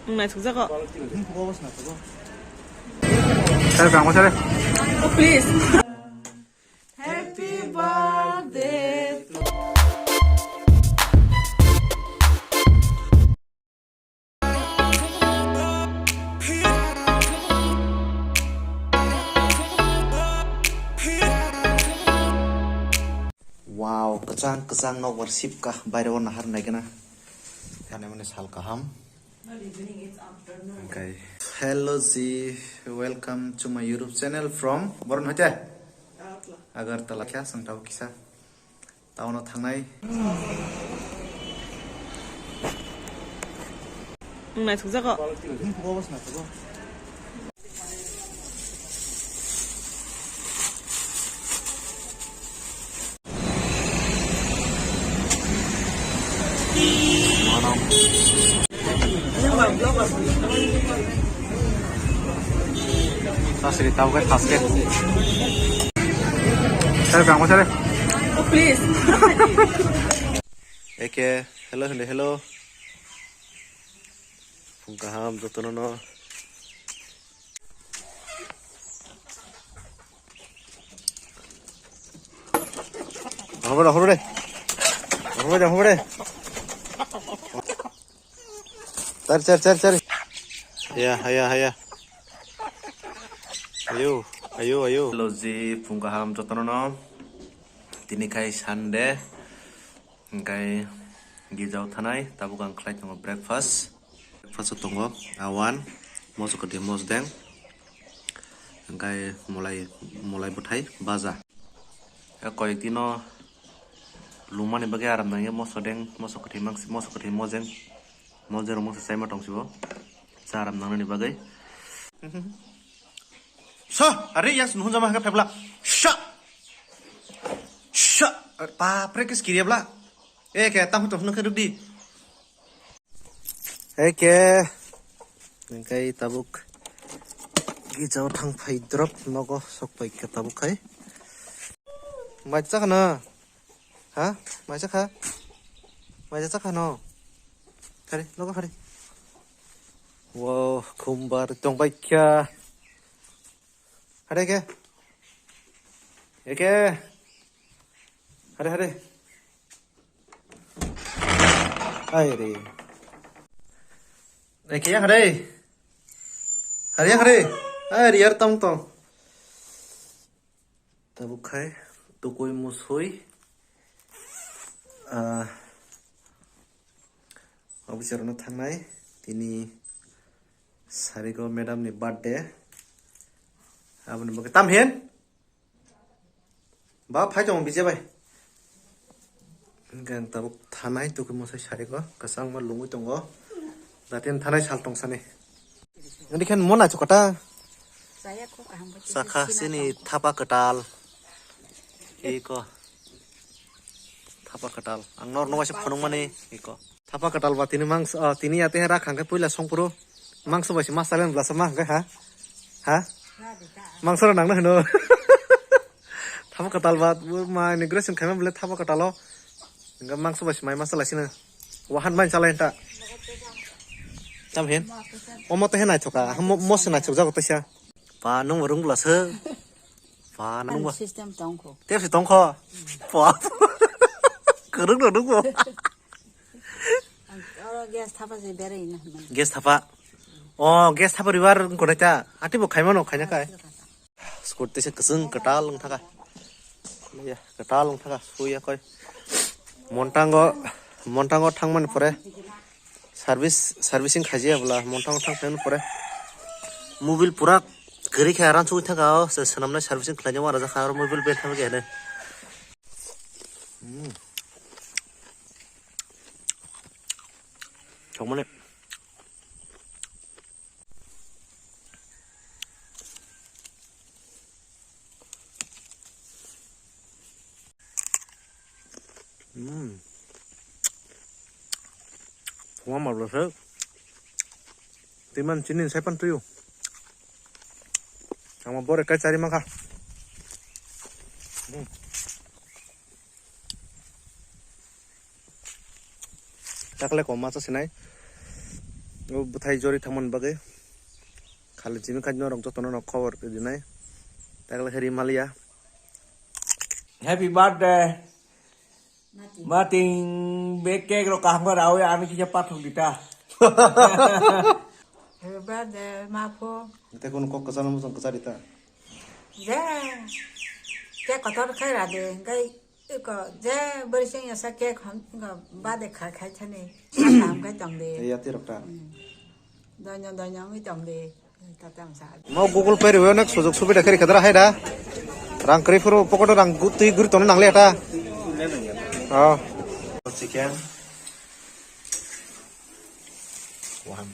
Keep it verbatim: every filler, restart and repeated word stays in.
Naithok jago. Sir, kang sir. Oh, please. Happy birthday to Wow, kwchang kwchang nok bar sipka, baire o nahar nai gana. Kane mani sal kaham. Okay. Hello ji, welcome to my YouTube channel from Boron hoite? Agartala kya sangtao kisa. Taono thangnai. Naithok jago. Sasri tau ke thaske. Sir, kang sir. Oh, please. Eke, hello, hello, hello. Phung kaham jotono no. Hobore, hobore. Hobore, hobore. Chari, chari, chari, chari. Haya, haya, haya. Ayo, ayo, ayo. Hello ji, phung kaham jotono no. Tini khai Sunday. Hingkai gijao thanai, tabuk ang khlai tongo breakfast. Breakfast o tongo awan, moso kwthwi mosdeng, hingkai mulai, mulai bwthai baja. Koi dino lumani bagwi aram nangya, moso deng, moso kwthwi mangsi, moso kwthwi mojeng, mojeng rok mangsa chaima tong sibo, cha aram nangnani bagwi. Sa, are yang sunu hunjama hake phebla. Sa. Sa, pa practice kiriya bla. Eh, ke, tang hutu hunu ke rudi. Eh, ke. Engkai tabuk. Gijao thang phai drop nogo sok pai ke tabuk khai. Mai cha khana. Ha? Mai cha kha? Mai cha kha no? Khari, nogo khari. Wow, khumbar tong bai kya. Hare ke? Eke? Hare, hare. Ai re. Eke ya hare. Hare ya hare. Ai re yar tong tong. Tabuk khai tukui musui. Ah, officer no thangnai. Tini Sarigo madam ni birthday. Aboni bagwi tam hin? Ba phai tongo bije bai. Hingke ang tabuk thanai tukui mosai sarigo kwchangma lungui tongo. Datin thanai sal tong sani. Ini khen mo nacho kata. Sakha sini thapa kwtal. Iko. Thapa kwtal. Ang nor nungwa se phunukmani iko. Thapa kwtal ba tini mangso, ah, tini ya te rak hangke puila songpuru. Mangso bai se mas salen blasa ma hangke ha? Ha? Mangso ro nangno hino. Thapa kwtal ba, ma inauguration khaima bole thapa kwtalo. Hingke mangso bai se mai mas salai sino. Wahan mai salai ta. Tam hin? Omo te hin naithoka. Mo, mo se naithok jago teisa. Pa nung rung blasa. Pa nung ba. System tongkho. Tepsi tongkho. Pa. Kwrwng no nungbo. Ang oro gas thapa se berai na hwnmani. Gas thapa. O, gas thapa ribar wngkho nai ta. Ati bo khaima no khaina kai. Scooty se kwchwng kwtal wng thaka. Ya, kwtal wng thaka. Suya koi. Montango, montango thangmani pore. Service, servicing khaijaya bwla, monthang thang khaina pore. Mobile pura kwrwi khe aram chugwi thangkha o, se swnamnai servicing khlaina wara jakha aro mobile betham khe hwnwi. Hmm. Thangmani. Hmm. Phunga mablo se. Timan chini sai pan tuyu. Ang bore kai chari mangkha. Hmm. Chakle koma cha sinai. O bwthai jori thangmani bagwi. Khali chini khaino rok jotono no khobor rinai. Takle heri maliya. Happy birthday. Mating be cake rok kaham khe rawi ani kisa pathok dita. Happy birthday, ma pho. Tei kono kok kwchangno mosong kwcha dita. Je, cake kotor khai ra de, hingkai iko je bwrwi seng yasa cake hon, iko bade khai khai thani. Kaham khai tong de. Ei yati rok ta. Doino doino wngwi tong de. Tata msa. Mo Google Pay rwi onek sujug subida khe rikha dara hai da. Rang kwrwi phuru pocket o rang gu-, twi guri tono nangle ta. Oh. Chicken. One.